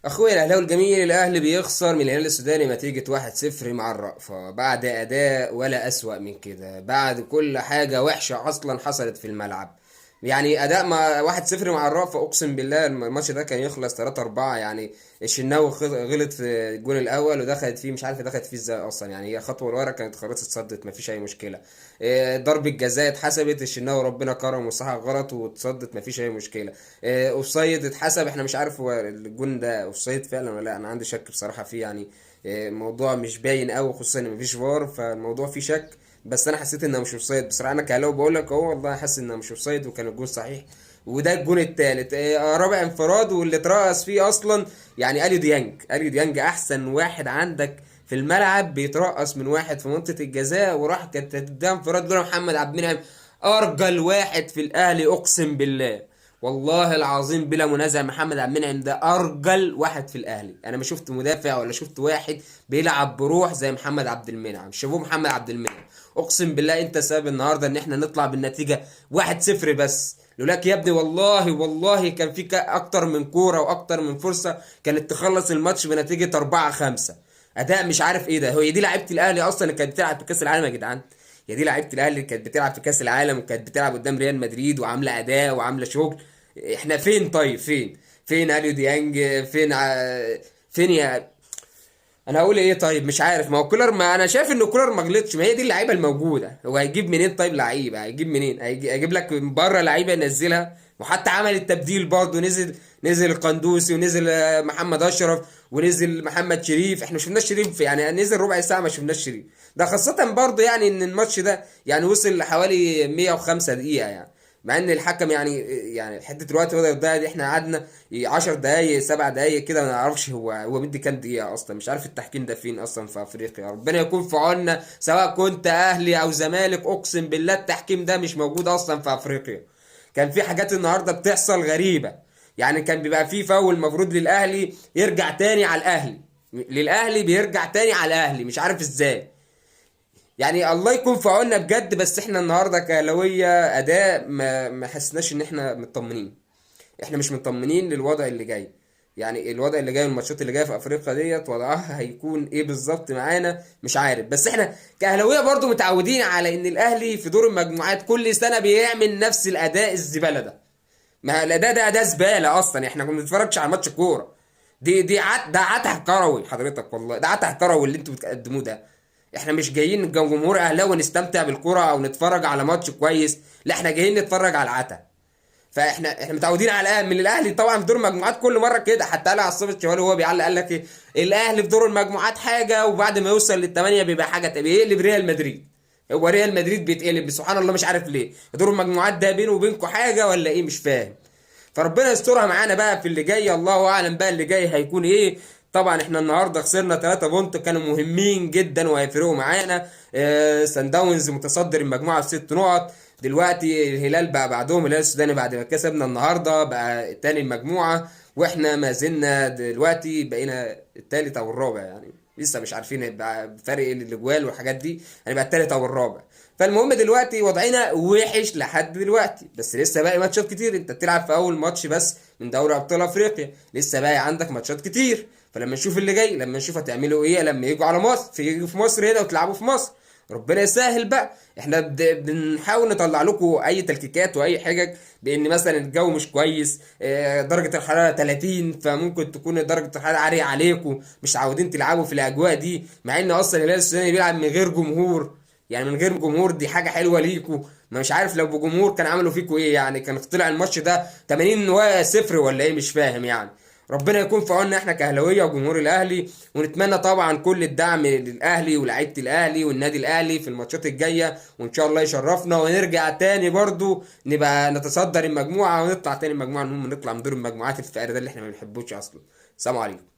اخويا الاهلاوي الجميل، الاهلي بيخسر من الهلال السوداني نتيجة 1-0 مع الرأفة بعد اداء ولا اسوأ من كده، بعد كل حاجة وحشة اصلا حصلت في الملعب. يعني اداء مع 1-0 مع الرأفة، اقسم بالله الماتش ده كان يخلص 3-4 يعني. الشناوي غلط في الجون الاول ودخلت فيه، مش عارف دخلت فيه ازاي اصلا، يعني هي خطوة لورا كانت خلاص اتصدت، مفيش اي مشكلة. ضربة جزاء اتحسبت، الشناوي ربنا كرمه وصحح غلط واتصدت، مفيش اي مشكلة. offside اتحسب، احنا مش عارف هو الجون ده offside فعلا ولا لا، انا عندي شك بصراحة فيه يعني. الموضوع مش باين قوي، خصوصا ان مفيش فار، فالموضوع فيه شك. بس انا حسيت انه مش offside بصراحة، انا كهلاوي بقول لك اهو، والله حاسس انه مش offside وكان الجون صحيح. وده الجون الثالث، رابع انفراد واللي اترقص فيه اصلا. يعني اليو ديانج، اليو ديانج احسن واحد عندك في الملعب، بيترقص من واحد في منطقة الجزاء وراح كانت قدام انفراد لولا محمد عبد المنعم. ارجل واحد في الاهلي اقسم بالله، والله العظيم بلا منازع، محمد عبد المنعم ده ارجل واحد في الاهلي. انا ما شفت مدافع ولا شفت واحد بيلعب بروح زي محمد عبد المنعم. شوفوا محمد عبد المنعم، اقسم بالله انت سبب النهارده ان احنا نطلع بالنتيجة 1-0 بس. لولاك يا ابني والله والله كان في اكتر من كورة واكتر من فرصة كانت تخلص الماتش بنتيجة 4-5. اداء مش عارف ايه ده، هو دي لعيبة الاهلي اصلا اللي كانت بتلعب في كاس العالم يا جدعان؟ يا دي لعيبة الاهلي اللي كانت بتلعب في كاس العالم وكانت بتلعب قدام ريال مدريد وعامله اداء وعامله شغل. احنا فين؟ طيب فين؟ فين اليو ديانج؟ فين فين يا، انا هقول ايه طيب؟ مش عارف. ما هو كولر، ما انا شايف ان كولر ما غلطش، ما هي دي اللعيبة الموجودة، هو هيجيب منين طيب لعيبة؟ هيجيب منين؟ هيجيب لك من بره لعيبة ينزلها؟ وحتى عمل التبديل برضه، نزل القندوسي، ونزل محمد اشرف، ونزل محمد شريف. احنا ما شفناش شريف يعني، نزل ربع ساعة ما شفناش شريف ده، خاصة برضه يعني ان الماتش ده يعني وصل لحوالي 105 دقيقة يعني، مع ان الحكم يعني حتة الوقت بدأ يضيع دي، احنا قعدنا 10 دقايق 7 دقايق كده، ما نعرفش هو مدي كام دقيقة اصلا. مش عارف التحكيم ده فين اصلا في افريقيا. ربنا يكون في عوننا سواء كنت اهلي او زمالك، اقسم بالله التحكيم ده مش موجود اصلا في افريقيا. كان في حاجات النهارده بتحصل غريبة، يعني كان بيبقى في فاول المفروض للاهلي يرجع تاني على الاهلي، للاهلي بيرجع تاني على الاهلي، مش عارف ازاي. يعني الله يكون في عوننا بجد. بس احنا النهارده كهلاويه اداء ما حسناش ان احنا مطمنين، احنا مش مطمنين للوضع اللي جاي. يعني الوضع اللي جاي، الماتشات اللي جاية في افريقيا ديت وضعها هيكون ايه بالظبط معانا مش عارف. بس احنا كاهلاويه برضو متعودين على ان الاهلي في دور المجموعات كل سنة بيعمل نفس الاداء الزبالة ده. ما الاداء ده اداء زبالة اصلا، احنا ما بنتفرجش على ماتش كورة، دي عت ده عته كروي حضرتك، والله ده عته كروي اللي انتوا بتقدموه ده. احنا مش جايين جمهور اهلاوي نستمتع بالكرة او نتفرج على ماتش كويس، لا احنا جايين نتفرج على العته. فاحنا متعودين على الاهلي، من الاهلي طبعا في دور المجموعات كل مرة كده. حتى قال عصام الشوالي وهو بيعلق قال لك ايه، الاهلي في دور المجموعات حاجة، وبعد ما يوصل للثمانيه بيبقى حاجة تانية، بيقلب ريال مدريد. هو ريال مدريد بيتقلب سبحان الله، مش عارف ليه. دور المجموعات ده بينه وبينكم حاجة ولا ايه؟ مش فاهم. فربنا يسترها معانا بقى في اللي جاي، الله اعلم بقى اللي جاي هيكون ايه. طبعا احنا النهارده خسرنا 3 point كانوا مهمين جدا وهيفرقوا معانا. سان داونز متصدر المجموعة بست نقط دلوقتي، الهلال بقى بعدهم، الهلال السوداني بعد ما كسبنا النهارده بقى تاني المجموعة، واحنا ما زلنا دلوقتي بقينا التالت او الرابع، يعني لسه مش عارفين هيبقى فرق الاجوال والحاجات دي، هنبقى التالت او الرابع. فالمهم دلوقتي وضعنا وحش لحد دلوقتي، بس لسه باقي ماتشات كتير. انت بتلعب في اول ماتش بس من دوري ابطال افريقيا، لسه باقي عندك ماتشات كتير. فلما نشوف اللي جاي، لما نشوف هتعملوا ايه لما يجوا على مصر، في يجوا في مصر هنا وتلعبوا في مصر، ربنا يسهل بقى. احنا بنحاول نطلع لكم اي تلكيكات واي حاجة، بان مثلا الجو مش كويس، درجه الحرارة 30، فممكن تكون درجه الحرارة عالية عليكم، مش عاوزين تلعبوا في الاجواء دي، مع ان اصلا الهلال السوداني بيلعب من غير جمهور. يعني من غير جمهور دي حاجة حلوة ليكوا، ما مش عارف لو بجمهور كان عملوا فيكوا ايه، يعني كان طلع الماتش ده 80-0 ولا ايه، مش فاهم يعني. ربنا يكون في عوننا احنا كاهلاويه وجمهور الاهلي، ونتمنى طبعا كل الدعم للاهلي ولاعيبه الاهلي والنادي الاهلي في الماتشات الجاية، وان شاء الله يشرفنا ونرجع تاني برضو نبقى نتصدر المجموعة ونطلع تاني المجموعة. المهم نطلع من دور المجموعات الفقر ده اللي احنا ما بنحبوش اصلا. سلام عليكم.